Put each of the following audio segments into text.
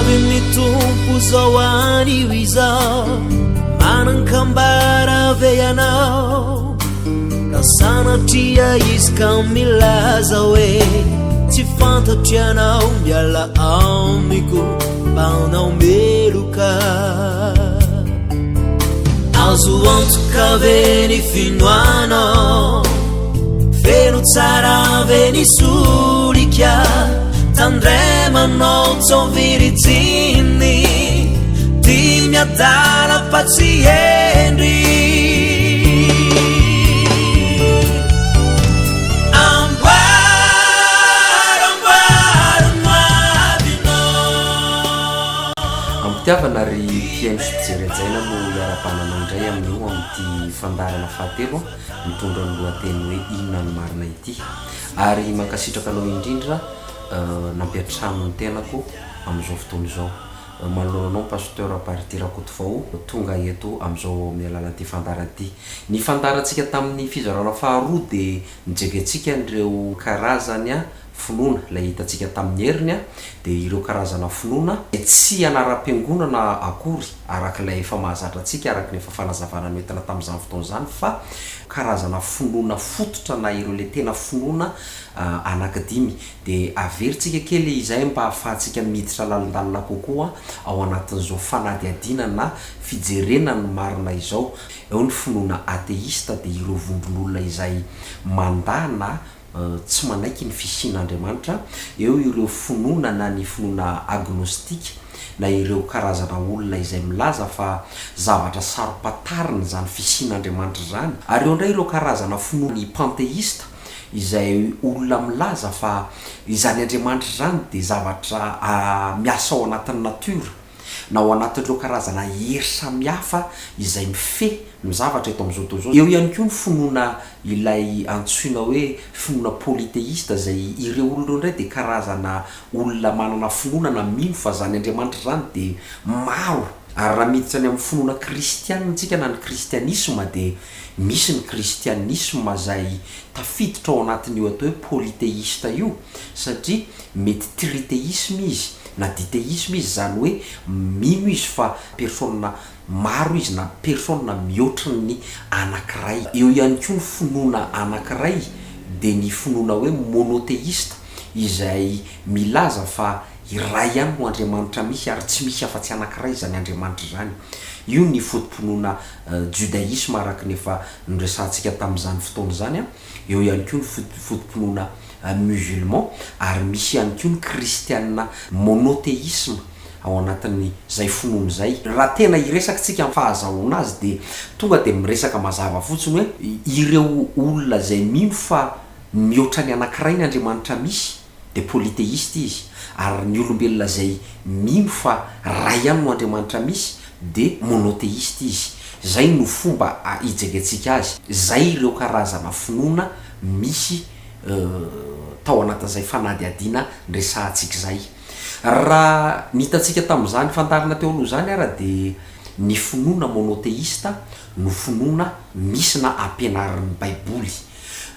Avy ny Tompo zao anio izao, manan-kambara ve ianao? Raha sanatria izy ka milaza hoe tsy fantatro ianao, miala amiko mpanao meloka. Azo antoka ve ny finoanao? Feno tsara ve ny solika? Tandremanao tsao virijiny, tia miadala fa tsy hendry. Amboaro, amboaro ny hoavinao. Am-pitiavana ry mpihaino sy mpijery hajaina no iarahabana anao indray amin'io amin'ity fandaharana fahatelo mitondra ny lohateny hoe Inona no marina ity. Ary mankasitraka anao indrindra nampiantrano ny tenako amin'izao fotoana izao. Manoloana anao Pasteur Party Rakotovao tonga eto amin'izao amin'ny alalan'ity fandaharana ity. Ny fandaharantsika tamin'ny fizarana faharoa dia nijerentsika an'ireo karazany finoana, ilay hitantsika tamin'ny heriny dia ireo karazana finoana izay tsy anaram-piangonana akory araka ilay efa mahazatra antsika, araka ny efa fanazavana noentina tamin'izany fotoana izany fa karazana finoana fototra na ireo ilay tena finoana anankidimy. Dia averintsika kely izay mba hahafahantsika miditra lalindalina kokoa ao anatin'izao fanadihadiana na fijerena ny marina izao. Eo ny finoana atheista dia ireo vondron'olona izay mandà na tsy manaiky ny fisian'Andriamanitra, eo ireo finoana na ny finoana agnostika na ireo karazana olona izay milaza fa zavatra saro-pantarina izany fisian'Andriamanitra izany, ary eo indray ireo karazana finoana ny panteista izay olona milaza fa izany Andriamanitra izany dia zavatra miasa ao anatin'ny natiora. na ao anatin'ireo karazana hery samihafa izay mifehy ny zavatra eto amin'izao tontolo izao. Eo ihany koa ny finoana ilay antsoina hoe finoana polythéiste izay ireo olona ireo indray dia karazana olona manana finoana na mino fa izany Andriamanitra izany dia maro. Ary raha miditra any amin'ny finoana kristianina isika na ny kristianisma dia misy ny kristianisma izay tafiditra ao anatin'io atao hoe polythéiste io satria mety tritheisme izy na ditheisme izy izany hoe mino izy fa persona maro izy na persona mihoatry ny anakiray. Eo ihany koa ny finoana anakiray dia ny finoana hoe monotheiste izay milaza fa iray ihany no Andriamanitra misy ary tsy misy afa-tsy anakiray izany Andriamanitra izany. Io ny foto-pinoana judaisme araka ny efa noresahantsika tamin'izany fotoana izany. Eo ihany koa ny foto-pinoana musulman ary misy ihany koa ny kristiana monothéisme ao anatin'izay finoana izay. Raha tena hiresaka tsika amin'ny fahazahoana azy dia tonga dia miresaka mazava fotsiny hoe ireo olona izay mino fa mihoatra ny anankiray ny Andriamanitra misy dia polythéiste izy, ary ny olombelona izay mino fa ray ihany no Andriamanitra misy dia monothéiste izy. Izay no fomba ijerentsika azy. Izay ireo karazana finoana misy tao anatin'izay fanadihadiana niresahantsika izay. Raha ny hitantsika tamin'izany fandaharana teo aloha izany ara dia ny finoana monothéiste no finoana misy na ampianarin'ny Baiboly.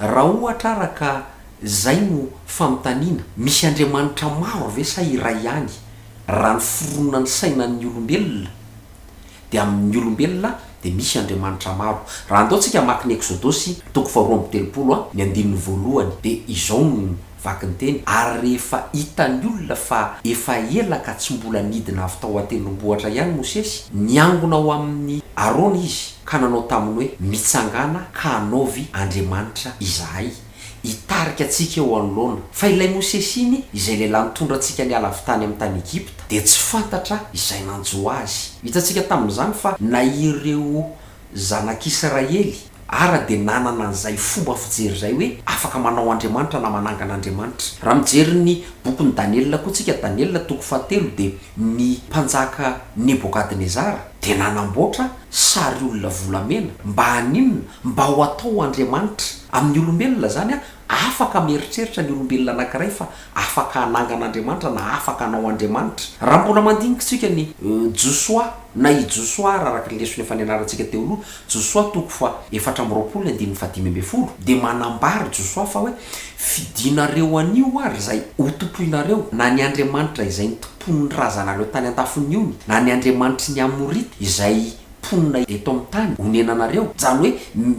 Raha ohatra ara ka Izay no fanontaniana, misy Andriamanitra maro ve sa iray ihany? Raha ny fironan'ny sainan'ny olombelona dia amin'ny olombelona dia misy Andriamanitra maro. Raha andao tsika hamaky ny Eksodosy toko faharoa 32 ny andininy voalohany dia izao no vakiny teny, Ary rehefa hitan'ny olona fa efa ela ka tsy mbola nidina avy tao an-tendrombohitra ihany Mosesy, niangona ho amin'i Arona izy ka nanao taminy hoe, Mitsangàna ka anaovy andriamanitra izahay. hitarika antsika eo anoloana. Fa ilay Mosesy iny, izay lehilahy nitondra antsika niala avy tany amin'ny tany Egypta, dia tsy fantatra izay nanjo azy. Hitantsika tamin'izany fa na ireo zanak'Israely ara dia nanana an'izay fomba fijery izay hoe afaka manao andriamanitra na manangana andriamanitra. Raha mijery ny bokin'i Daniela koa tsika, Daniela toko fahatelo, dia ny mpanjaka Nebokadnezara dia nanamboatra sary olona volamena mba haninona? Mba ho atao ho Andriamanitra. Amin'ny olombelona izany, afaka mieritreritra ny olombelona anankiray fa afaka hanangana Andriamanitra na afaka hanao Andriamanitra. Raha mbola mandinika isika ny Josoa na i Josoa ary araka ny lesona efa nianarantsika teo aloha, Josoa toko faha 24 ny andininy faha 15, dia manambara Josoa fa hoe, Fidinareo anio ary izay hotompoinareo, na ny Andriamanitra izay nitompoinareo. nompoin'ny razanareo tany an-tafon'ny ony, na ny andriamanitry ny Amorita, izay mponina eto amin'ny tany onenanareo. Izany hoe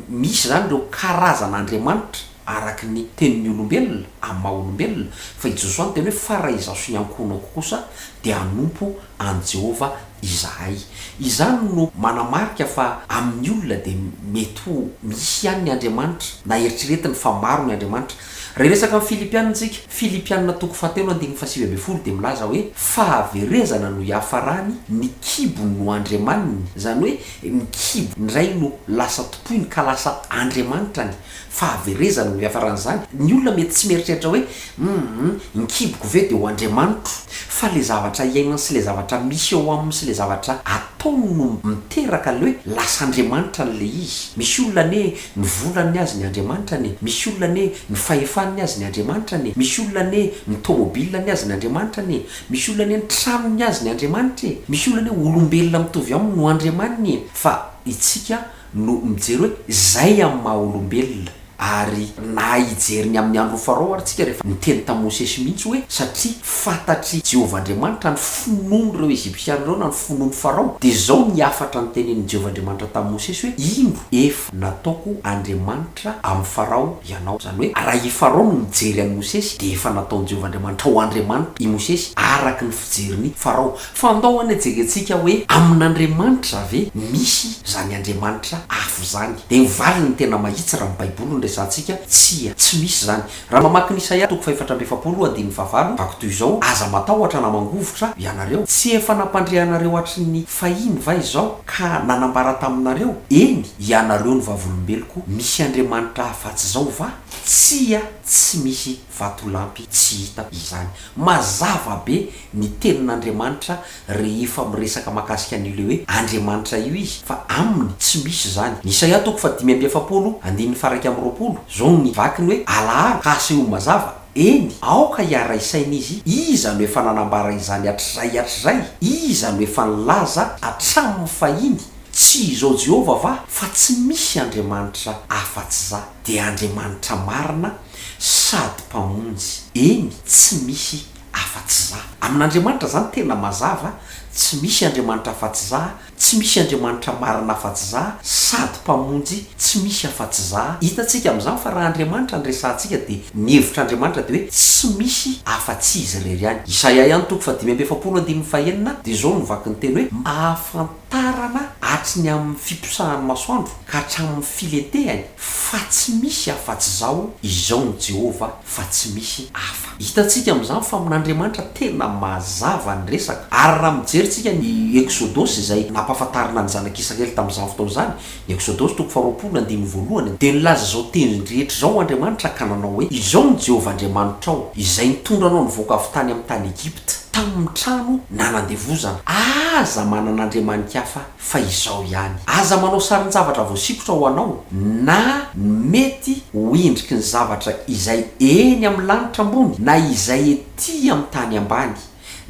misy izany ireo karazana andriamanitra araka ny tenin'ny olombelona, amin'ny maha olombelona, fa i Josoa niteny hoe, Fa raha izaho sy ny ankohonako kosa dia hanompo an'i Jehovah izahay. Izany no manamarika fa amin'ny olona dia mety ho misy ihany ny andriamanitra, na eritreretiny fa maro ny andriamanitra. Raha hiresaka amin'ny Filipiana isika, Filipiana toko fahatelo andininy faha-19 dia milaza hoe, Fahaverezana no iafarany, ny kibony no andriamaniny, izany hoe ny kibo indray no lasa tompoiny ka lasa andriamanitrany. Fahaverezana no iafaran'izany. Ny olona mety tsy mieritreritra hoe, Humm, ny kiboko ve dia ho Andriamanitro? Fa le zavatra iainany sy le zavatra misy eo aminy sy le zavatra ataony no miteraka le hoe lasa Andriamanitrany le izy. Misy olona anie ny volany ny azy ny Andriamanitrany e, misy olona anie ny fahefany ny azy ny Andriamanitrany e, misy olona anie ny tomobile ny azy ny Andriamanitrany e, misy olona anie ny tranony ny azy ny Andriamanitra e, misy olona anie olombelona mitovy aminy no Andriamaniny e. Fa itsika no mijery hoe izay amin'ny maha olombelona, ary na hijery ny amin'ny andron'i Farao ary tsika rehefa niteny tamin'i Mosesy mihitsy hoe satria fantatr'i Jehovah Andriamanitra ny finoan'ireo Egyptiana ireo na ny finoan'i Farao, dia izao ny hafatra notenenin'i Jehovah Andriamanitra tamin'i Mosesy hoe indro efa nataoko Andriamanitra amin'i Farao ianao. Izany hoe raha i Farao no mijery an'i Mosesy dia efa nataon'i Jehovah Andriamanitra ho Andriamanitra i Mosesy araka ny fijerin'i Farao. Fa andao anie jerentsika hoe amin'Andriamanitra ve misy zany Andriamanitra afo zany? Dia ny valiny tena mahitsy raha ny baiboly no resahantsika, tsia, tsy misy zany. Raha mamaky ny Isaia toko faha-44 andininy fahavalo, vaky toy izao, Aza matahotra na mangovitra ianareo, tsy efa nampandre anareo hatry ny fahiny va izao, ka nanambara taminareo? Eny, ianareo no vavolombeloko, misy Andriamanitra afa-tsy izao va? Tsia, tsy misy vatolampy tsy hita izany. Mazava be ny tenin'Andriamanitra rehefa miresaka makasika an'io le hoe Andriamanitra io izy fa aminy tsy misy izany. Ny Isaia toko faha-45 andininy faha-21, zao ny vakiny hoe alaharo ka asehoy mazava, eny, aoka hiara-hisaina izy, iza no efa nanambara izany hatrizay hatrizay? Iza no efa nilaza hatramin'ny fahiny? Tsy izao Jehovah va? Fa tsy misy Andriamanitra afa-tsy Za, dia Andriamanitra marina sady Mpamonjy, eny, tsy misy afa-tsy Za. Amin'Andriamanitra izany tena mazava, tsy misy Andriamanitra afa-tsy Za, tsy misy Andriamanitra marina afa-tsy Za, sady Mpamonjy, tsy misy afa-tsy Za. Hitantsika amin'izany fa raha Andriamanitra no resahantsika dia ny hevitr'Andriamanitra dia hoe tsy misy afa-tsy Izy irery ihany. Isaia ihany toko fahadimy amby efapolo andininy fahenina dia izao no vaky ny teny hoe, Ahafantarana hatry ny amin'ny fiposahan'ny masoandro ka hatramin'ny filentehany fa tsy misy afa-tsy Izaho, izao no Jehovah, fa tsy misy hafa. Hitantsika amin'izany fa amin'Andriamanitra tena mazava ny resaka. Ary raha mijery tsika ny Eksodosy izay nampahafantarina ny zanak'Israely tamin'izany fotoana izany, ny Eksodosy toko faharoapolo andininy voalohany, dia nilaza izao teny rehetra izao Andriamanitra ka nanao hoe, Izao no Jehovah Andriamanitrao, izay nitondra anao nivoaka avy tany amin'ny tany Egypta, tamin'ny trano nanandevozana. Aza manana andriamani-kafa fa izao ihany. Aza manao sarin-javatra voasikotra ho anao, na ny mety ho endriky ny zavatra izay eny amin'ny lanitra ambony, na izay ety amin'ny tany ambany,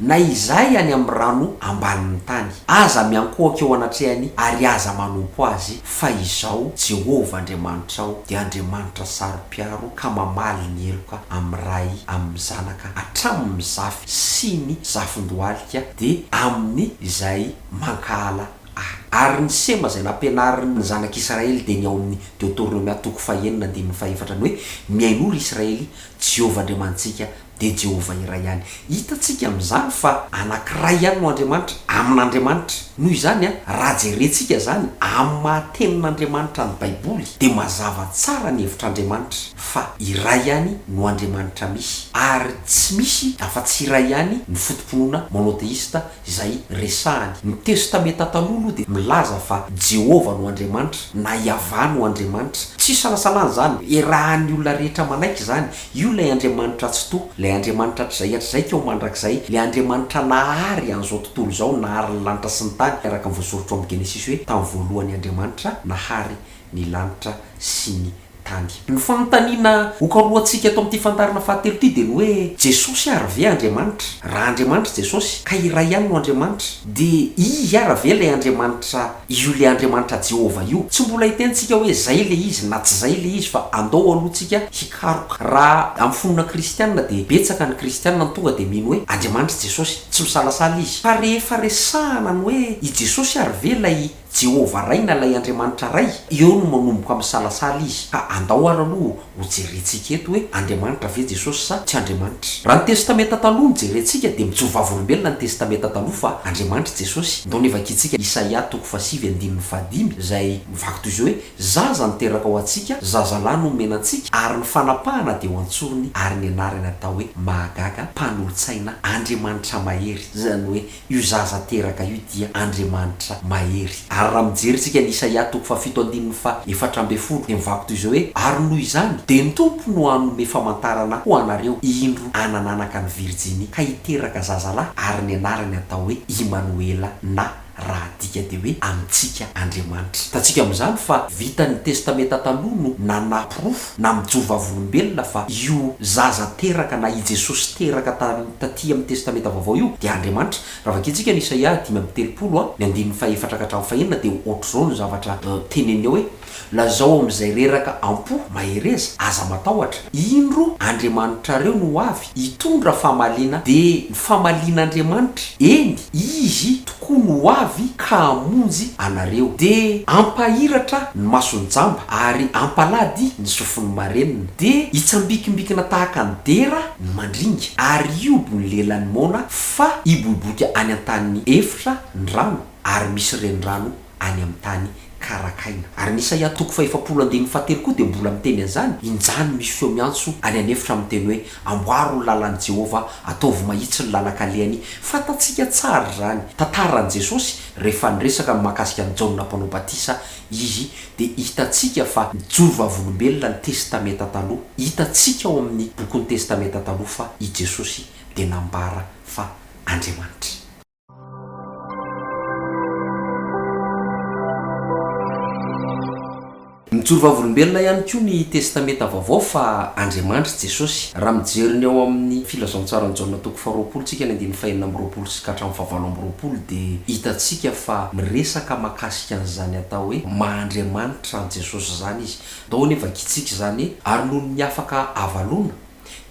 na izay any amin'ny rano ambanin'ny tany. Aza miankohoka eo anatrehany ary aza manompo azy, fa Izaho, Jehovah Andriamanitrao, dia Andriamanitra saro-piaro ka mamaly ny heloka amin'ny ray amin'ny zanaka hatramin'ny zafy sy ny zafin-dohalika, dia amin'ny izay mankahala ahy. Ary ny sema izay nampianarin' ny zanak' Israely dia ny ao amin' ny Deoteronomia toko fahenina andininy fahefatra ny hoe, Mihainoa, ry Israely, Jehovah Andriamanitsika dia Jehovah iray ihany. Hitantsika amin' izany fa anankiray ihany no Andriamanitra, amin' Andriamanitra. Noho izany, raha jerentsika izany amin' ny maha Tenin' Andriamanitra ny Baiboly, dia mazava tsara ny hevitr' Andriamanitra fa iray ihany no Andriamanitra misy, ary tsy misy afa-tsy iray ihany ny foto-pinoana mônôteista izay resahany. Ny Testamenta Taloha aloha dia milaza fa Jehovah no Andriamanitra, na Yavah no Andriamanitra. Tsy isalasalana izany, iarahan'ny olona rehetra manaiky izany. Io ilay Andriamanitra Tsitoha, ilay Andriamanitra hatrizay hatrizay ka ho mandrakizay, ilay Andriamanitra nahary an'izao tontolo izao, nahary ny lanitra sy ny tany, araka ny voasoratra ao amin'ny Genesisy hoe, Tamin'ny voalohany Andriamanitra nahary ny lanitra sy ny tany. tany. Ny fanontaniana hokarohantsika eto amin'ity fandaharana fahatelo ity dia ny hoe, Jesosy ary ve Andriamanitra? Raha Andriamanitra Jesosy, ka iray ihany no Andriamanitra, dia Izy ary ve ilay Andriamanitra io ilay Andriamanitra Jehovah io? Tsy mbola hiteny tsika hoe zay ilay izy na tsy zay ilay izy fa andao aloha tsika hikaroka. Raha amin'ny finoana kristianina dia betsaka ny kristianina no tonga dia mino hoe Andriamanitra Jesosy, tsy misalasala izy. Fa rehefa resahana ny hoe i Jesosy ary ve ilay Jehovah Ray na ilay Andriamanitra Ray, eo no manomboka misalasala izy. Ka andao ary aloha ho jerentsika eto hoe Andriamanitra ve Jesosy sa tsy Andriamanitra. Raha ny Testamenta Taloha no jerentsika dia mijoro vavolombelona ny Testamenta Taloha fa Andriamanitra Jesosy. Ndao ny vakintsika Isaia toko fahasivy andininy fahadimy izay mivaky toy izao hoe, Zaza niteraka ho antsika, zazalahy no omena antsika, ary ny fanapahana dia ho an-tsorony, ary ny anarany atao hoe Mahagaga, Mpanolotsaina, Andriamanitra Mahery, izany hoe Io zaza teraka io dia Andriamanitra mahery. Ary raha mijery isika ny Isaia toko fahafito andininy faha 14 dia mivaky toy izao hoe, Ary noho izany, dia ny Tompo no hanome famantarana ho anareo, indro hanan'anaka ny virjiny ka hiteraka zazalahy, ary ny anarany hatao hoe Imanoela na raha adika dia hoe amintsika Andriamanitra. Hitantsika amin'izany fa vitan'ny Testamenta Taloha no nanaporofo na mijoro vavolombelona fa io zaza teraka na i Jesosy teraka taty amin'ny Testamenta Vaovao io dia Andriamanitra. Raha vakintsika ny Isaia 35 ny andininy fahefatra ka hatramin'ny fahenina dia ohatr'izao ny zavatra teneniny ao hoe, Lazao amin'izay reraka am-po, mahereza, aza matahotra, indro Andriamanitrareo no ho avy hitondra famaliana, dia ny famalian'Andriamanitra, eny, Izy tokoa no ho avy ka hamonjy anareo. Dia hampahiratra ny mason'ny jamba, ary hampalady ny sofin'ny marenina. Dia hitsambikimbikina tahaka ny dera ny mandringa, ary hihoby ny lelan'ny moana, fa hiboiboika any an-tany efitra ny rano, ary misy renirano any amin'ny tany karakaina. Ary ny Isaia toko fahefapolo andininy fahatelo koa dia mbola miteny an'izany, Injany misy feo miantso any an'efitra miteny hoe, Amboaro ny lalan'i Jehovah, ataovy mahitsy ny lalan-kalehany. Fantatsika tsara izany. Tantaran'i Jesosy, rehefa niresaka ny mahakasika an'i Jaona Mpanao Batisa Izy, dia hitantsika fa nijoro vavolombelona ny Testamenta Taloha. Hitantsika ao amin'ny bokin'ny Testamenta Taloha fa i Jesosy dia nambara fa Andriamanitra. Mijoro vavolombelona ihany koa ny Testamenta Vaovao fa Andriamanitra i Jesosy. Raha mijery ny ao amin'ny Filazantsaran'i Jaona toko faharoapolo tsika ny andininy fahenina amby roapolo sy ka hatramin'ny fahavalo amby roapolo dia hitantsika fa miresaka mahakasika an'izany atao hoe maha Andriamanitra an'i Jesosy izany izy. Ndao anie vakintsika izany ary nony niafaka avalona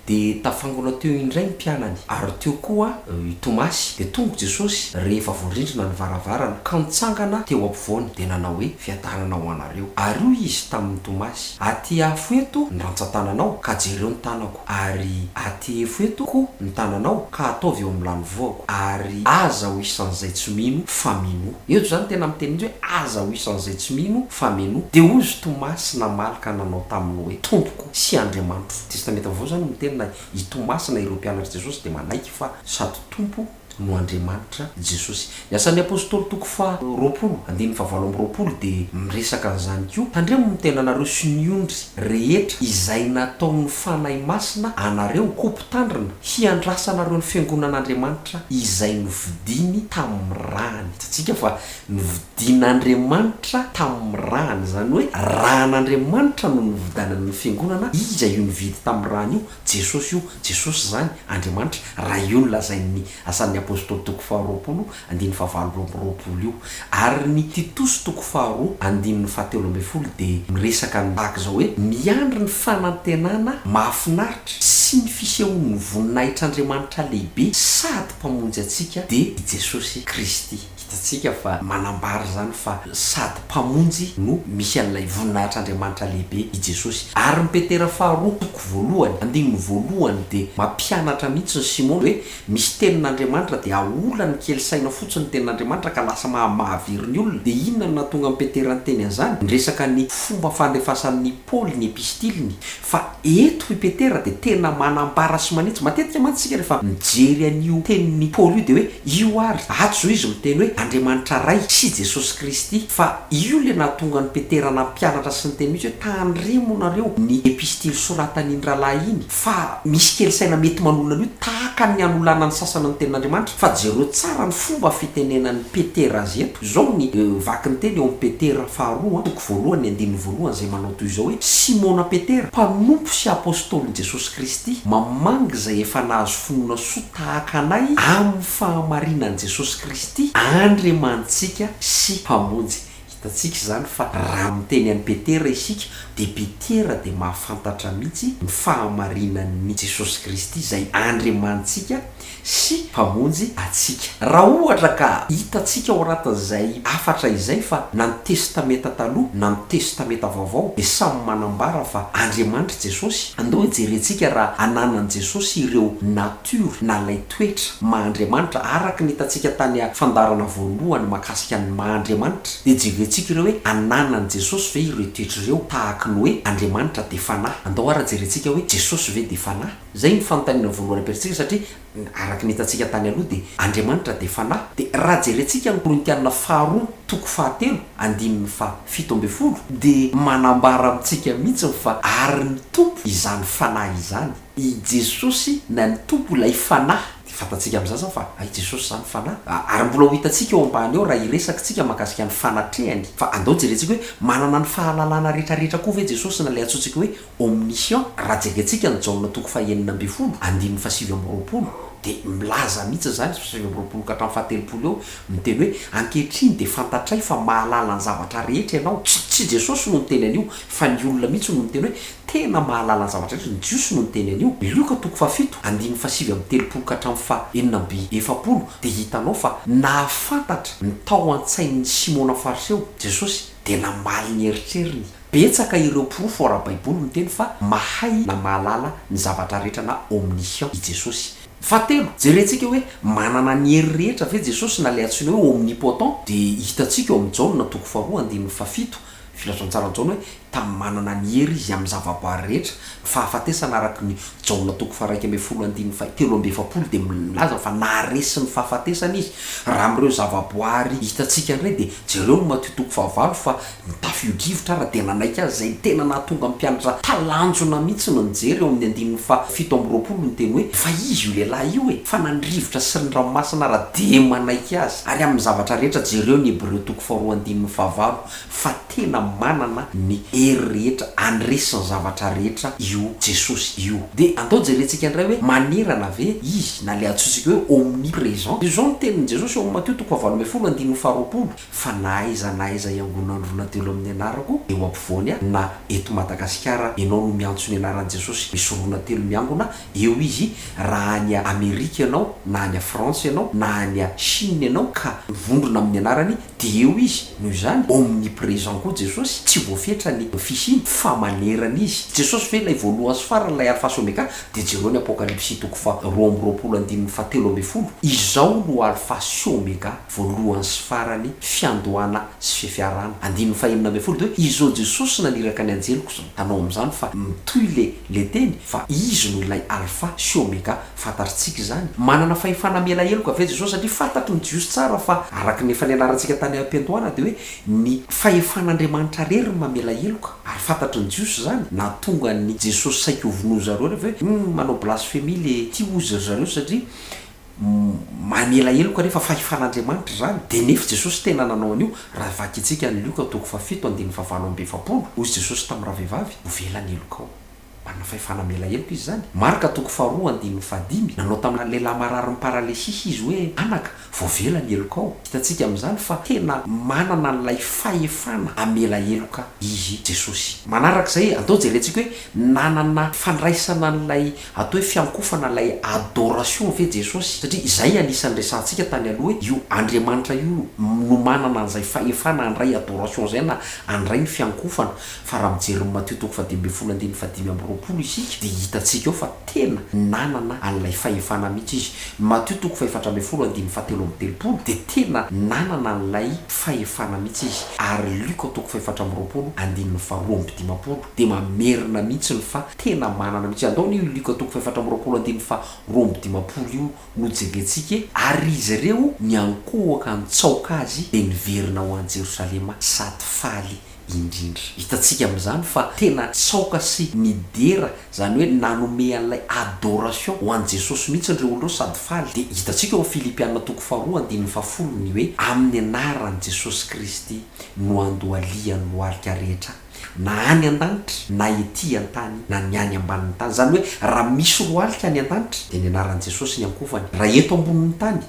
Dia tafangona teo indray ny mpianany, ary teo koa i Tomasy. Dia tonga Jesosy, rehefa voarindrina ny varavarana, ka nitsangana teo ampovoany, dia nanao hoe, Fiadanana ho anareo. Ary hoy Izy tamin'i Tomasy, Atehafo eto ny rantsan-tananao, ka jereo ny tanako, ary atehefo eto koa ny tananao, ka ataovy eo amin'ny lanivoako, ary aza ho isan'izay tsy mino, fa minoa. Eto izany tena miteny mihitsy hoe, Aza ho isan'izay tsy mino, fa minoa. Dia hoy izy Tomasy namaly ka nanao taminy hoe, Tompoko sy Andriamanitro. Testamenta Vaovao izany no miteny na i Tomasy na ireo mpianatr'i Jesosy dia manaiky fa sady Tompo no Andriamanitra Jesosy. Ny Asan'ny Apostoly toko faha 20, andininy faha 28 dia miresaka an'izany koa, Tandremo ny tenanareo sy ny ondry rehetra izay nataon'ny Fanahy Masina anareo ho mpitandrina, hiandrasanareo ny fiangonan'Andriamanitra izay novidiny tamin'ny rany. Hitantsika fa Novidian'Andriamanitra tamin'ny rany, izany hoe ran'Andriamanitra no novidanany ny fiangonana, iza io nividy tamin'ny rany io? Jesosy io, Jesosy izany Andriamanitra, raha io no lazain'ny Asan'ny Apostoly toko faharoapolo andininy fahavalo amby roapolo io. Ary ny Titosy toko faharoa andininy fahatelo ambin'ny folo dia miresaka ny tahaka izao hoe, miandry ny fanantenana mahafinaritra sy ny fisehoan'ny voninahitr'Andriamanitra lehibe sady Mpamonjy antsika dia i Jesosy Kristy. Hitantsika fa manambara izany fa sady Mpamonjy no misy an'ilay voninahitr'Andriamanitra lehibe i Jesosy. Ary ny Petera faharoa toko voalohany, andininy voalohany dia mampianatra mihitsy ny Simona hoe misy tenin'Andriamanitra dia aolany kely saina fotsiny ny tenin'Andriamanitra ka lasa maha-mahavery ny olona. Dia inona no nahatonga an'i Petera niteny an'izany? Niresaka ny fomba fandefasan'i Paoly ny epistiliny fa eto i Petera dia tena manambara sy manitsy. Matetika mantsy isika rehefa mijery an'io tenin'i Paoly io dia hoe io ary, ato izao izy miteny hoe. Andriamanitra Ray sy Jesosy Kristy fa io le nahatonga an'i Petera nampianatra sy niteny mihitsy hoe tandremo nareo ny epistily soratan'iny rahalahy iny fa misy kely saina mety manolana an'io tahaka ny anolanan'ny sasany ny tenin'Andriamanitra fa jereo tsara ny fomba fitenenan'i Petera azy eto. Izao ny vakin-teny eo amin'ny Petera faharoa toko voalohany andininy voalohany izay manao toy izao hoe, Simona Petera, mpanompo sy apostolin'i Jesosy Kristy, mamangy izay efa nahazo finoana soa tahaka anay amin'ny fahamarinan'i Jesosy Kristy Andriamanitsika sy Mpamonjy. Hitantsika izany fa raha miteny an'i Petera isika dia Petera dia mahafantatra mihitsy ny fahamarinan'i Jesosy Kristy izay Andriamanitsika sy Mpamonjy antsika. Raha ohatra ka hitantsika ao anatin'izay hafatra izay fa na ny Testamenta Taloha na ny Testamenta Vaovao dia samy manambara fa Andriamanitra i Jesosy, andao hijerentsika raha ananan'i Jesosy ireo nature na ilay toetra maha Andriamanitra araka ny hitantsika tany fandaharana voalohany mahakasika ny maha Andriamanitra, dia jerentsika ireo hoe ananan'i Jesosy ve ireo toetra ireo tahaky ny hoe Andriamanitra dia Fanahy. Andao ara jerentsika hoe Jesosy ve dia Fanahy? Izay no fanontaniana voalohany apetratsika satria araka ny hitantsika tany aloha dia Andriamanitra dia Fanahy. Dia raha jerentsika ny Korintiana faharoa toko fahatelo andininy faha 17 dia manambara amintsika mihitsy fa ary ny Tompo izany Fanahy izany. I Jesosy na ny Tompo ilay Fanahy. Dia fantatsika amin'izany izany fa hay Jesosy izany Fanahy. Ary mbola ho hitantsika eo ambany eo raha hiresaka tsika mahakasika ny fanatrehany. Fa andao jerentsika hoe manana ny fahalalana rehetrarehetra koa ve Jesosy na ilay antsointsika hoe Omniscient. Raha jerentsika ny Jaona toko faha-16, andininy faha-29, dia milaza mihitsy izany, 29 ka hatramin'ny faha-30 eo, miteny hoe, Ankehitriny dia fantatray fa mahalala ny zavatra rehetra ianao. Tsy, tsy Jesosy no niteny an'io, fa ny olona mihitsy no niteny hoe, tena mahalala ny zavatra rehetra. Ny Jiosy no niteny an'io. Lioka toko fahafito, andininy faha-39 ka hatramin'ny faha-46, dia hitanao fa nahafantatra ny tao an-tsain'i Simona Fariseo Jesosy, dia namaly ny eritreriny. Betsaka ireo porofo ara-baiboly miteny fa mahay na mahalala ny zavatra rehetra na omniscient i Jesosy. Fahatelo, jerentsika hoe manana ny hery rehetra ve Jesosy na ilay antsoina hoe omnipotent, dia hitantsika ao amin'ny Jaona toko faharoa andininy fahafito, Filazantsaran'i Jaona hoe tamin'ny manana ny hery izy amin'ny zavaboary rehetra, ny fahafatesana araka ny Jaona toko faha-11 andininy faha-43 dia milaza fa naharesy ny fahafatesana izy. Raha amin'ireo zavaboary hitantsika indray dia jereo ny Matio toko fahavalo fa ny tafio-drivotra ara dia nanaiky azy izay tena nahatonga ny mpianatra talanjona mihitsy ny nijery eo amin'ny andininy faha-27 niteny hoe fa izy io lehilahy io e! fa na ny rivotra sy ny ranomasina ara dia manaiky azy ary amin'ny zavatra rehetra jereo ny Hebreo toko faharoa andininy fahavalo fa tena manana ny hery rehetra handresy ny zavatra rehetra io Jesosy io. Dia andao jerentsika indray hoe manerana ve Izy na ilay antsointsika hoe omnipresent. Izao ny tenin'i Jesosy ao amin'ny Matio toko fahavalo ambin'ny folo andininy faharoapolo, Fa na aiza na aiza iangonan'ny roa na telo amin'ny anarako, eo ampovoany aho, na eto Madagasikara ianao no miantso ny anaran'i Jesosy misy roa na telo miangona, eo Izy, raha any Amerika ianao na any Frantsa ianao na any Chine ianao ka mivondrona amin'ny anarany Dia eo Izy, noho izany, omnipresent koa Jesosy, tsy voafetra ny fisiany, fa manerana Izy. Jesosy ve ilay voalohany sy farany, ilay Alfa sy Omega? Dia jereo ny Apokalypsy toko faha 22 andininy faha 13, Izao no Alfa sy Omega, voalohany sy farany, fiandohana sy fiafarana. Andininy faha 16 dia hoe, Izao Jesosy naniraka ny anjeliko izao. Hitanao amin'izany fa mitohy le le teny fa Izy no ilay Alfa sy Omega, Fantatritsika izany. Manana fahefana hamela heloka ve Jesosy? Satria fantatry ny Jiosy tsara fa, araka ny efa nianarantsika tany am-piandohana, dia hoe ny fahefan'Andriamanitra irery no mamela heloka. Ary fantatry ny Jiosy izany. Nahatonga an'i Jesosy saiky hovonoin-dry zareo rehefa hoe, Hum, manao blasfemia le ty hozy ry zareo satria mamela heloka nefa fahefan'Andriamanitra izany. Dia nefa Jesosy tena nanao an'io. Raha vakintsika ny Lioka toko fahafito andininy fahavalo amby efapolo, hoy Jesosy tamin'ny ravehivavy, Hovela ny helokao. Manana fahefana hamela heloka izy izany. Marka toko faharoa andininy fahadimy, nanao tamina lehilahy mararin'ny paralesisy izy hoe, Anaka, voavela ny helokao. Hitantsika amin'izany fa tena manana an'ilay fahefana hamela heloka izy Jesosy. Manaraka izay, andao jerentsika hoe nanana fandraisana an'ilay atao hoe fiankofana, ilay adoration ve Jesosy? Satria izay anisan'ny resahantsika tany aloha hoe io Andriamanitra io no manana an'izay fahefana handray adoration izay na handray ny fiankofana. Fa raha mijery ny Matio toko fahadimy ambin'ny folo andininy fahadimy amby roapolo. 20 isika dia hitantsika eo fa tena nanana an'ilay fahefana mihitsy izy. Matio toko faha-14 andininy faha-33 dia tena nanana an'ilay fahefana mihitsy izy. Ary Lioka toko faha-24 andininy faha-52 dia mamerina mihitsy ny fa tena manana mihitsy. Andao anie io Lioka toko faha-24 andininy faha-52 io no jerentsika e! Ary izy ireo niankohoka nitsaoka azy dia niverina ho any Jerosalema sady faly indrindra. Hitantsika amin'izany fa tena tsaoka sy nidera, izany hoe nanome an'ilay adoration ho an'i Jesosy mihitsy ireo olona ireo sady faly. Dia hitantsika ao amin'ny Filipiana toko faharoa andininy fahafolo ny hoe amin'ny anaran'i Jesosy Kristy no andohalihan'ny lohalika rehetra na any an-danitra na ety an-tany na ny any ambanin'ny tany. Izany hoe raha misy lohalika any an-danitra dia ny anaran'i Jesosy ny ankofany, raha eto ambonin'ny tany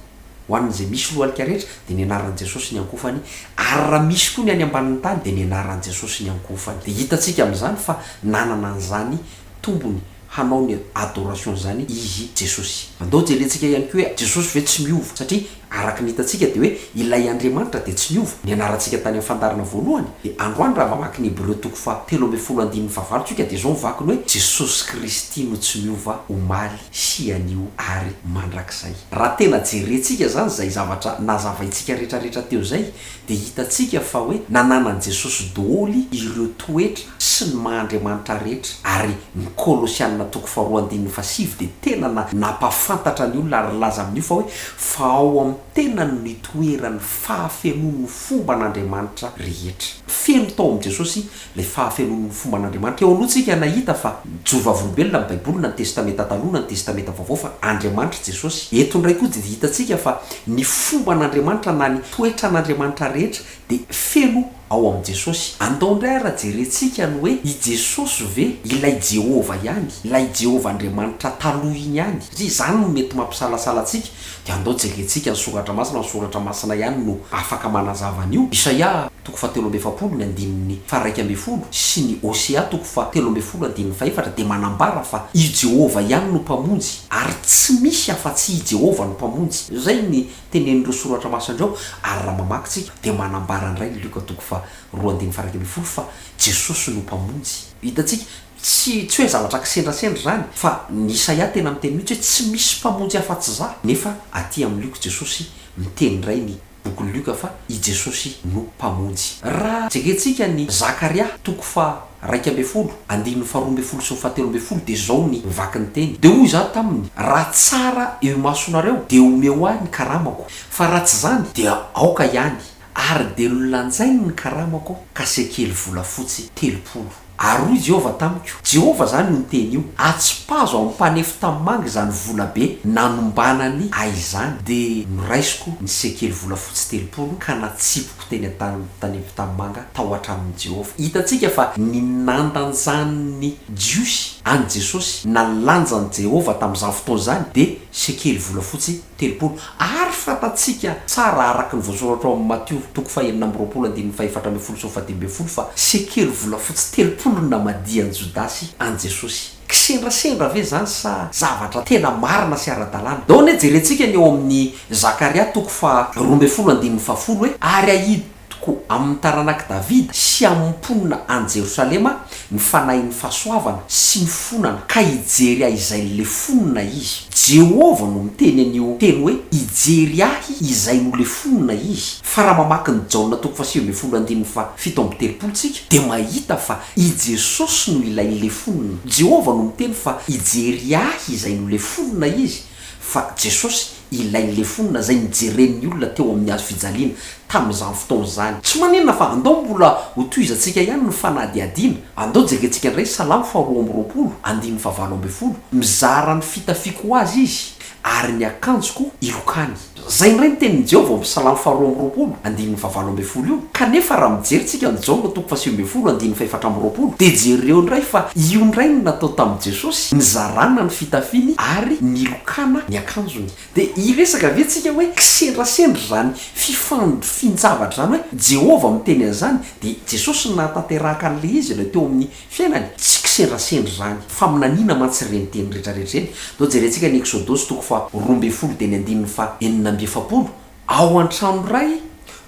Ho an'izay misy lohalika rehetra dia ny anaran'i Jesosy ny ankofany, ary raha misy koa ny any ambanin'ny tany dia ny anaran'i Jesosy ny ankofany. Dia hitantsika amin'izany fa nanana an'izany tombony hanao ny adoration izany Izy Jesosy. Andao jerentsika ihany koa hoe Jesosy ve tsy miova? Satria araka ny hitantsika dia hoe ilay Andriamanitra dia tsy niova. Nianarantsika tany amin'ny fandaharana voalohany dia androany raha mamaky ny Hebreo toko faha 13 andininy fahavalo tsika dia izao ny vakiny hoe Jesosy Kristy no tsy miova omaly sy anio ary mandrakizay. Raha tena jerentsika izany izay zavatra nazavaintsika retraretra teo izay dia hitantsika fa hoe nananan'i Jesosy doholy ireo toetra sy ny maha Andriamanitra rehetra ary ny Kolosianina toko faharoa andininy fahasivy dia tena na nampahafantatra ny olona ary nilaza amin'io fa hoe fa ao amin'ny tenany no itoeran'ny fahafenoan'ny fomban'Andriamanitra rehetra. Feno tao amin'i Jesosy Ilay fahafenoan'ny fomban'Andriamanitra. Teo aloha tsika nahita fa mijoro vavolombelona ny Baiboly na ny Testamenta Taloha na ny Testamenta Vaovao fa Andriamanitra Jesosy. Eto indray koa dia hitantsika fa ny fomban'Andriamanitra na ny toetran'Andriamanitra rehetra dia feno ao amin'i Jesosy. Andao indray ara jerentsika ny hoe i Jesosy ve ilay Jehovah ihany, ilay Jehovah Andriamanitra taloha iny ihany? Satria izany no mety mampisalasala antsika. Dia andao jerentsika ny Soratra Masina, ny Soratra Masina ihany no afaka manazava an'io. Isaia toko fahatelo amby efapolo ny andininy faha-iraika ambin'ny folo sy ny Hosea toko fahatelo ambin'ny folo andininy fahefatra dia manambara fa i Jehovah ihany no Mpamonjy ary tsy misy afa-tsy i Jehovah no Mpamonjy. Izay ny tenenin'ireo Soratra Masina ireo ary raha mamaky tsika dia manambara indray ny Lioka toko faharoa andininy faha-iraika ambin'ny folo fa Jesosy no Mpamonjy. Hitantsika Tsy tsy hoe zavatra kisendrasendra izany, fa ny Isaia tena miteny mihitsy hoe tsy misy mpamonjy afa-tsy za, nefa aty amin'ny Lioka Jesosy miteny indray ny bokin'i Lioka fa i Jesosy no mpamonjy. Raha jerentsika ny Zakaria toko faha 11, andininy faha 12 sy ny faha 13 dia izao ny vaky ny teny, Dia hoy izaho taminy, Raha tsara eo imasonareo dia omeo ahy ny karamako, fa raha tsy izany dia aoka ihany, ary dia nolanjainy ny karamako ka sekely volafotsy 30. Ary hoy Jehovah tamiko, Jehovah izany io niteny io, Atsipazo amin'ny mpanefy tanimanga izany vola be nanombanany ahy izany. Dia noraisiko ny sekely volafotsy 30 ka natsipiko teny an-tanin'ny mpanefy tanimanga tao an-tranon'i Jehovah. Hitantsika fa ny nandanjan'ny Jiosy an'i Jesosy, na ny lanjan'i Jehovah tamin'izany fotoana izany, dia sekely volafotsy 30. Ary fantatsika tsara araka ny voasoratra ao amin'ny Matio toko fahenina amby roapolo andininy faha-14 sy ny faha-15 fa sekely volafotsy 30 no namadihan'i Jodasy an'i Jesosy. Kisendrasendra ve izany sa zavatra tena marina sy ara-dalàna? Ndao anie jerentsika ny ao amin'ny Zakaria toko faha-12 andininy faha-10 hoe, Ary hahita Tokoa amin'ny taranak'i Davida sy amin'ny mponina any Jerosalema ny fanahin'ny fahasoavana sy ny fonana, ka hijery ahy izay nolefonina izy. Jehovah no miteny an'io teny hoe hijery ahy izay nolefonina izy. Fa raha mamaky ny Jaona toko faha-19 andininy faha-37 tsika, dia mahita fa i Jesosy no ilay nolefonina. Jehovah no miteny fa hijery ahy izay nolefonina izy, fa Jesosy ilay lefona izay nojeren'ny olona teo amin'ny hazo fijaliana tamin'izany fotoana izany. Tsy maninona fa andao mbola ho tohizantsika ihany ny fanadihadiana. Andao jerentsika indray Salamo faharoa amby roapolo, andininy fahavalo ambin'ny folo, Mizara ny fitafiako ho azy izy, ary ny akanjoko ilokany. Izay indray ny tenin'i Jehovah ao amin'ny Salamo faharoa amby roapolo, andininy fahavalo ambin'ny folo io. Kanefa raha mijery tsika ny Jaona toko faha-19, andininy faha-24, dia jereo indray fa io indray no natao tamin'i Jesosy, nizarana ny fitafiany ary nilokana ny akanjony. Dia hiresaka ve tsika hoe kisendrasendra izany fifandrifin-javatra izany hoe Jehovah miteny an'izany, dia Jesosy no nahatanteraka an'ilay izy ilay teo amin'ny fiainany? Tsy kisendrasendra izany. Faminaniana mantsy ireny teny rehetrarehetra ireny. Ndao jerentsika ny Eksodosy toko faha-12 dia ny andininy faha-46, Ao an-trano iray.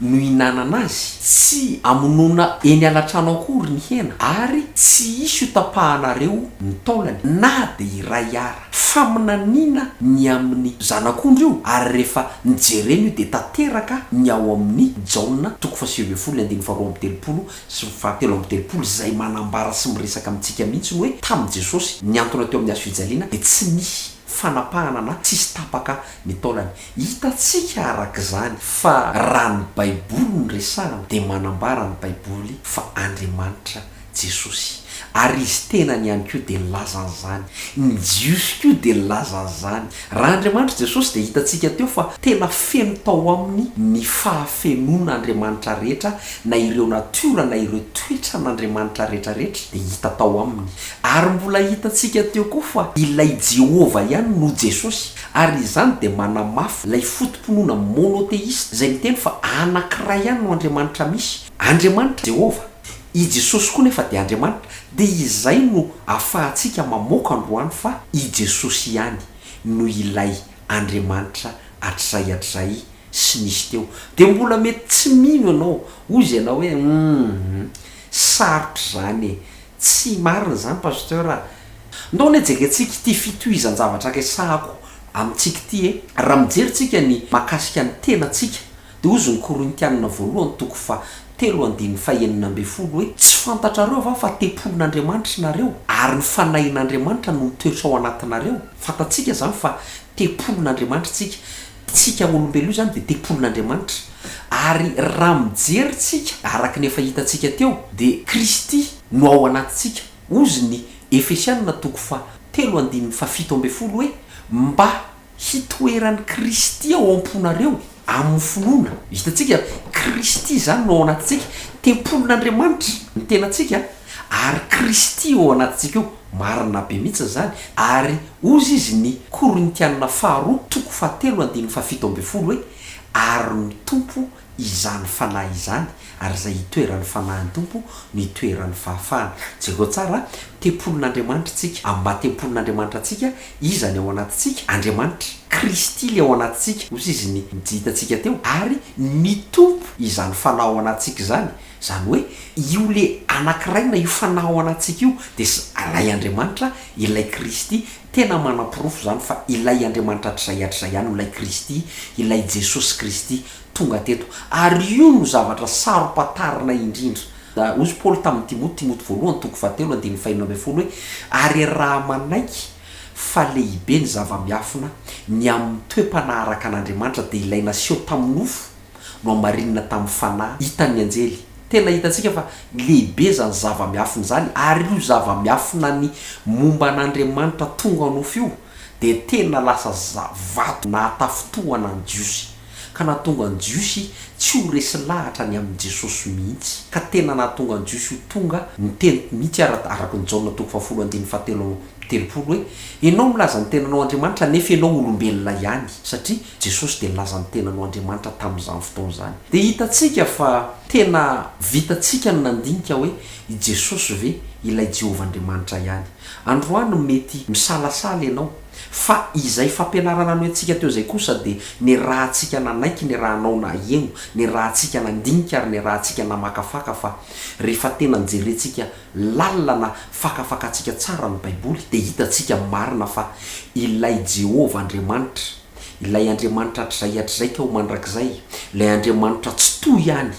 no ihinanana azy, tsy amonoana eny alatrano akory ny hena, ary tsy hisy hotapahanareo ny taolany na dia iray ara. Faminaniana ny amin'ny Zanak'ondry io, ary rehefa nojerena io dia tanteraka ny ao amin'ny Jaona toko faha-19 ny andininy faha-32 sy ny faha-33 izay manambara sy miresaka amintsika mihitsy ny hoe tamin'i Jesosy nihantona teo amin'ny hazo fijaliana dia tsy nisy fanapahana na tsisy tapaka ny taolany. Hitantsika araka izany fa raha ny Baiboly no resahana dia manambara ny Baiboly fa Andriamanitra Jesosy. Ary Izy tenany ihany koa dia nilaza an'izany. Ny Jiosy koa dia nilaza an'izany. Raha Andriamanitra Jesosy dia hitantsika teo fa tena feno tao Aminy ny fahafenoan'Andriamanitra rehetra na ireo natiora na ireo toetran'Andriamanitra rehetra rehetra dia hita tao Aminy. Ary mbola hitantsika teo koa fa ilay Jehovah ihany no Jesosy. Ary izany dia manamafy ilay foto-pinoana monotheista izay miteny fa anankiray ihany no Andriamanitra misy, Andriamanitra Jehovah. I Jesosy koa nefa dia Andriamanitra, dia izay no ahafahantsika mamoaka androany fa i Jesosy ihany no ilay Andriamanitra hatrizay hatrizay sy nisy teo. Dia mbola mety tsy mino ianao, hozy ianao hoe humm, sarotra izany e, tsy marina izany Pasteur a. Ndao anie jerentsika ity fitohizan-javatra resahako amintsika ity e. Raha mijery tsika ny mahakasika ny tenantsika, Dia hozy ny Korintianina voalohany toko faha telo andininy faha 16 hoe, Tsy fantatrareo va fa tempolin'Andriamanitra nareo, ary ny Fanahin'Andriamanitra no mitoetra ao anatinareo? Fantatsika izany fa tempolin'Andriamanitra tsika. Tsika olombelona io izany dia tempolin'Andriamanitra. Ary raha mijery tsika, araka ny efa hitantsika teo, dia Kristy no ao anatintsika. Hozy ny Efesianina toko faha telo andininy faha 17 hoe, Mba hitoeran'i Kristy ao am-ponareo amin'ny finoana. Hitantsika, Kristy izany no ao anatintsika, tempolin'Andriamanitra ny tenantsika, ary Kristy ao anatintsika io. Marina be mihitsy izany. Ary hozy izy ny Korintiana faharoa toko fahatelo andininy faha-17 hoe, Ary ny Tompo izany Fanahy izany, ary izay itoeran'ny Fanahin'ny Tompo no itoeran'ny fahafahana. Jereo tsara, tempolin'Andriamanitra isika. Amin'ny maha tempolin'Andriamanitra antsika, iza ny ao anatintsika? Andriamanitra. Kristy ilay ao anatintsika, hoy izy ny hitantsika teo, ary ny Tompo izany Fanahy ao anatintsika izany. Izany hoe, io le anankiray na io Fanahy ao anatintsika io dia ilay Andriamanitra, ilay Kristy. Tena manaporofo izany fa ilay Andriamanitra hatrizay hatrizay ihany no ilay Kristy, ilay Jesosy Kristy tonga teto. Ary io no zavatra saro-pantarina indrindra. Hozy Paoly tamin'i Timoty, Timoty voalohany toko fahatelo andininy fahenina ambin'ny folo hoe, Ary raha manaiky fa lehibe ny zava-miafina ny amin'ny toe-panahy araka an'Andriamanitra dia ilay naseho tamin'ny nofo no hamarinina tamin'ny fanahy hitan'ny anjely. Tena hitantsika fa lehibe izany zava-miafina izany, ary io zava-miafina ny momba an'Andriamanitra tonga nofo io dia tena lasa vato nahatafintohana ny Jiosy, ka nahatonga ny Jiosy tsy ho resy lahatra ny amin'i Jesosy mihitsy, ka tena nahatonga ny Jiosy ho tonga niteny mihitsy ara araka ny Jaona toko fahafolo andininy fahatelo amby telopolo hoe, Ianao milaza ny tenanao Andriamanitra nefa ianao olombelona ihany, satria Jesosy dia nilaza ny tenany ho Andriamanitra tamin'izany fotoana izany. Dia hitantsika fa tena vitantsika ny nandinika hoe i Jesosy ve ilay Jehovah Andriamanitra ihany. Androany mety misalasala ianao, fa izay fampianarana noentsika teo izay kosa dia nirahantsika nanaiky, nirahanao naheno, nirahantsika nandinika ary nirahantsika namakafaka fa rehefa tena jerentsika lalina na fakafakantsika tsara ny Baiboly dia hitantsika marina fa ilay Jehovah Andriamanitra, ilay Andriamanitra hatrizay hatrizay ka ho mandrakizay, ilay Andriamanitra Tsitoha ihany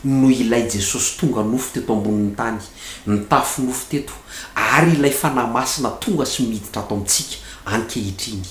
no ilay Jesosy tonga nofo teto ambonin'ny tany, nitafy nofo teto, ary ilay Fanahy Masina tonga sy miditra ato amintsika ankehitriny.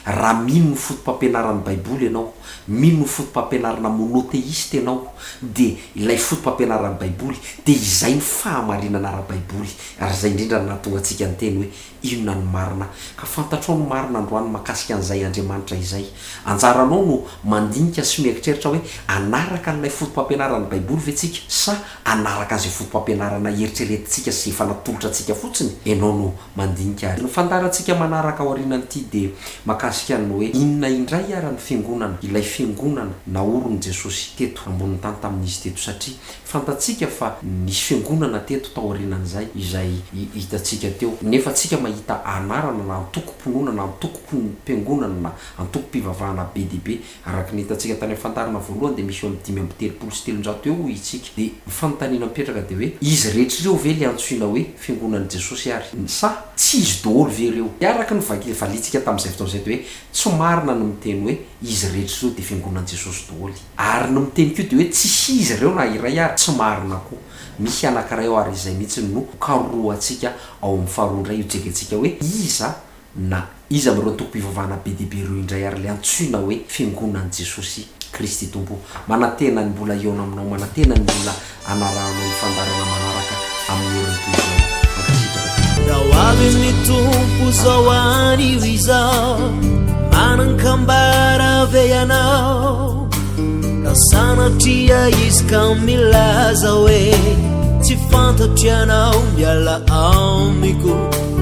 Raha mino ny fotopampianaran'ny Baiboly ianao, mino ny fotopampianarana monotheiste ianao, dia ilay fotopampianaran'ny Baiboly dia izay ny fahamarinana ara-baiboly, ary izay indrindra no nahatonga antsika niteny hoe inona ny marina. Ka fantatrao ny marina androany mahakasika an'izay Andriamanitra izay. Anjaranao no mandinika sy mieritreritra hoe hanaraka an'ilay fotopampianaran'ny Baiboly ve tsika sa hanaraka an'izay fotopampianarana eritreretintsika sy efa natolotra antsika fotsiny? Ianao no mandinika. Ny fandaharantsika manaraka aorianan'ity dia mahakasika. mikasika ny hoe inona indray ara ny fiangonana, ilay fiangonana naorin'i Jesosy teto ambonin'ny tany tamin'izy teto satria fantatsika fa nisy fiangonana teto taorianan'izay izay hitantsika teo nefa tsika mahita anarana na antokom-pinoana na antokom-piangonana na antokom-pivavahana be dia be Araka ny hitantsika tany amin'ny fandaharana voalohany dia misy eo amin'ny 335 eo hoy isika. Dia ny fanontaniana mipetraka dia hoe, izy rehetra ireo ve ilay antsoina hoe Fiangonan'i Jesosy ary? Sa tsy izy daholo ve ireo? Dia araka ny vaky valiantsika tamin'izay fotoana izay dia hoe, tsy marina ny miteny hoe izy rehetra ireo dia Fiangonan'i Jesosy daholo. Ary ny miteny koa dia hoe tsisy izy ireo na iray ary, tsy marina koa. Misy anankiray ao ary izay mihitsy no karohantsika ao amin'ny faharoa indray io jerentsika hoe iza Na iza amin'ireo antokom-pivavahana be dia be ireo indray ary ilay antsoina hoe Fiangonan'i Jesosy Kristy Tompo. Manantena ny mbola hihaona aminao, manantena ny mbola hanarahanao ny fandaharana manaraka amin'ny heriny toy izao. Mankasitraka tompoko. Raha ho avy ny Tompo zao anio izao, manan-kambara ve ianao? Raha sanatria izy ka milaza hoe tsy fantatro ianao, miala amiko.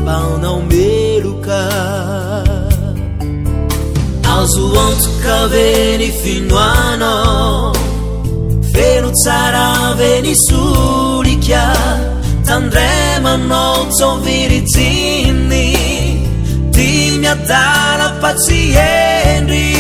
Mpanao meloka. Azo antoka ve ny finoanao? Feno tsara ve ny solika? Tandremanao tsao virijiny, ty miadala fa tsy hendry.